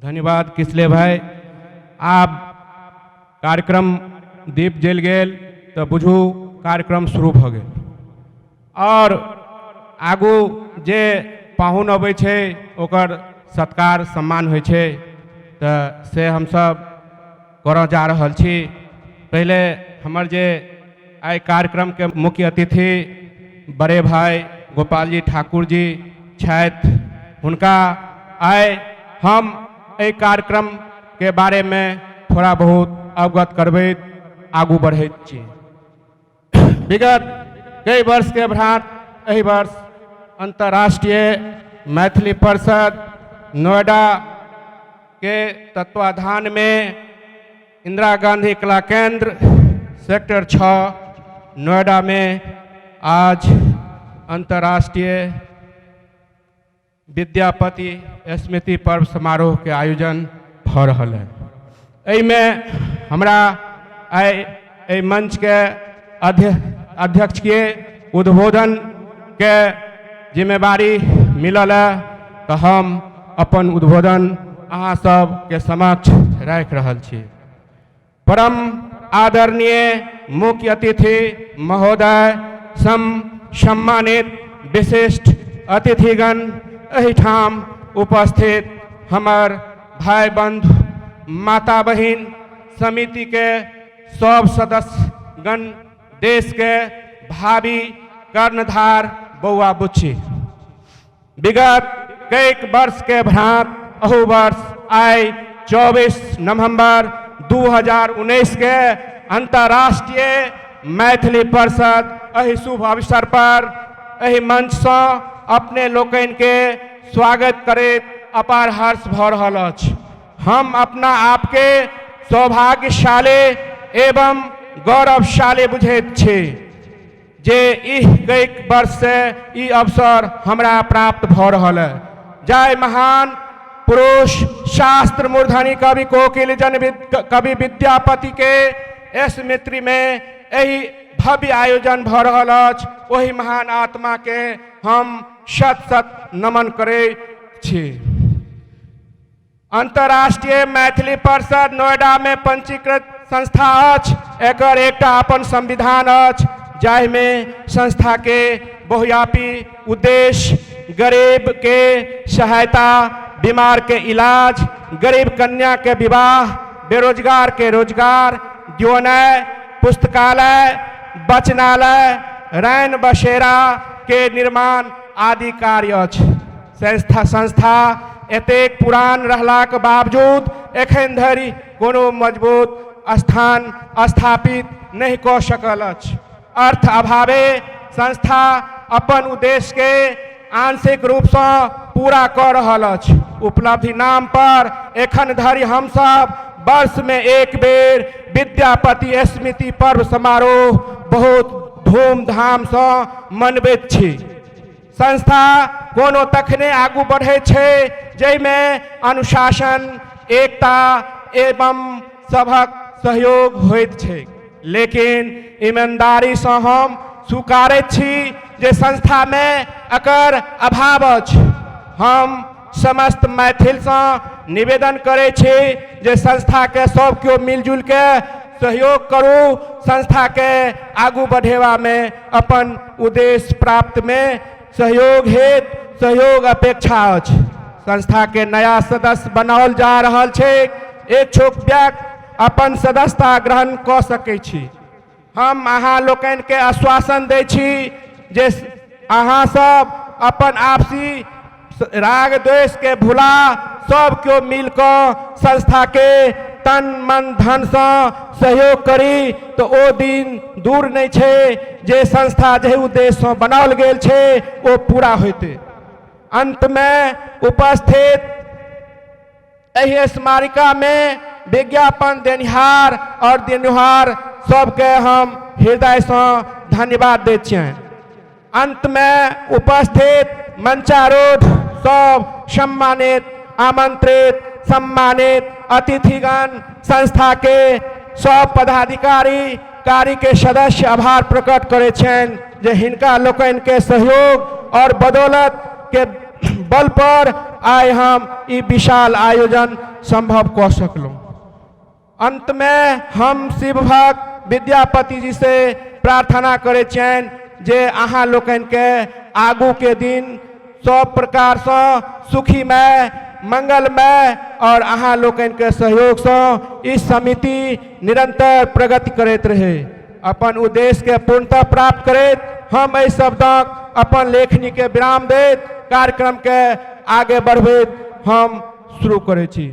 धन्यवाद किसले भाई। आब कार्यक्रम दीप जलि गेल तऽ बुझू कार्यक्रम शुरू भऽ गेल आओर आगू जे पाहुन अबै छै ओकर सत्कार सम्मान होइ छै, तऽ से हमसब करऽ जा रहल छी। पहिले हमर जे एहि कार्यक्रमके मुख्य अतिथि बड़े भाई गोपालजी ठाकुर जी छथि, हुनका आइ हम एहि कार्यक्रमके बारेमे थोड़ा बहुत अवगत करबैत आगू बढ़ैत छी। विगत कई वर्षके भ्रांत एहि वर्ष अंतर्राष्ट्रीय मैथिली परिषद नोएडा के तत्वाधान में इंदिरा गांधी कला केंद्र सेक्टर 6 नोएडा में आज अंतर्राष्ट्रीय विद्यापति स्मृति पर्व समारोह के आयोजन भऽ रहल है। एहिमे हमरा आइ एहि मंचके अध्यक्षके उद्बोधन के जिम्मेवारी मिलल है, तऽ हम अपन उद्बोधन अहाँ सबके समक्ष राखि रहल छी। परम आदरणीय मुख्य अतिथि महोदय, सम सम्मानित विशिष्ट अतिथिगण, एहिठाम उपस्थित हमर भाई बंधु, माता बहिन, समिति के सब सदस्यगण, देश के भावी कर्णधार बौआ बुच्ची, विगत कईक वर्ष के भ्रांत अहू वर्ष आइ 24 नवंबर 2019 के अंतर्राष्ट्रीय मैथिली परिषद एहि शुभ अवसर पर एहि मंच सँ अपने लोकनि के स्वागत करैत अपार हर्ष भऽ रहल अछि। हम अपना आपके सौभाग्यशाली एवं गौरवशाली बुझैत छी जे ई कईक वर्ष से ई अवसर हमरा प्राप्त भऽ रहल है। जय महान पुरुष शास्त्र मूर्धनि कवि कोकिल जन कवि विद्यापति के स्मृति में एहि भव्य आयोजन भऽ रहल अछि, ओहि महान आत्मा के हम शत शत नमन करै छी। अंतर्राष्ट्रीय मैथिली परिषद नोएडा में पंजीकृत संस्था अछि। एकर एकटा अपन संविधान अछि, जाहिमे संस्था के बहुव्यापी उद्देश्य गरीब के सहायता, बीमार के इलाज, गरीब कन्या के विवाह, बेरोजगार के रोजगार दियोनाय, पुस्तकालय, वचनालय, रैन बसेरा के निर्माण आदि कार्य अछि। संस्था एतेक पुरान रहलाक बावजूद एखन धरि कोनो मजबूत स्थान स्थापित नहि कऽ सकल अछि। अर्थ अभावे संस्था अपन उद्देश्यके आंशिक रूपसँ पूरा कऽ रहल अछि। उपलब्धि नाम पर एखन धरि हमसब वर्षमे एक बेर विद्यापति स्मृति पर्व समारोह बहुत धूमधामसँ मनबैत छी। संस्था कोनो तखने आगू बढ़ै छै जाहिमे अनुशासन, एकता एवं सभक सहयोग होइत छै। लेकिन ईमानदारीसँ हम स्वीकारैत छी जे संस्थामे एकर अभाव अछि। हम समस्त मैथिलसँ निवेदन करै छी जे संस्थाके सब केओ मिलजुलके सहयोग करू, संस्थाके आगू बढ़ेबामे अपन उद्देश्य प्राप्तमे सहयोग हेतु सहयोग अपेक्षा अछि। संस्थाके नया सदस्य बनाओल जा रहल छै, इच्छुक व्यक्ति अपन सदस्यता ग्रहण कऽ सकै छी। हम अहाँ लोकनिके आश्वासन दै छी जे अहाँ सब अपन आपसी राग द्वेषके भुला सब केओ मिल कऽ संस्थाके तन मन धनसँ सहयोग करी तऽ ओ दिन दूर नहि छै जे संस्था जाहि उद्देश्यसँ बनाओल गेल छै ओ पूरा होइतै। अन्तमे उपस्थित एहि स्मारिकामे विज्ञापन देनिहार आओर देनिहार सबके हम हृदयसँ धन्यवाद दै छियनि। अन्तमे उपस्थित मंचारूढ़ सब सम्मानित आमंत्रित सम्मानित अतिथिगण, संस्था के सब पदाधिकारी, कार्य के सदस्य आभार प्रकट करै छनि जे हिनका लोकनि के सहयोग और बदौलत के बल पर आइ हम ई विशाल आयोजन सम्भव कऽ सकलहुँ। अन्तमे हम शिवभक्त विद्यापति जी से प्रार्थना करै छियनि जे अहाँ लोकनिके आगूके दिन सब प्रकारसँ सुखीमय, मंगलमय आओर अहाँ लोकनिके सहयोगसँ ई समिति निरन्तर प्रगति करैत रहै, अपन उद्देश्यके पूर्णतः प्राप्त करैत हम एहि शब्दक अपन लेखनीके विराम दैत कार्यक्रमके आगे बढ़बैत हम शुरू करै छी।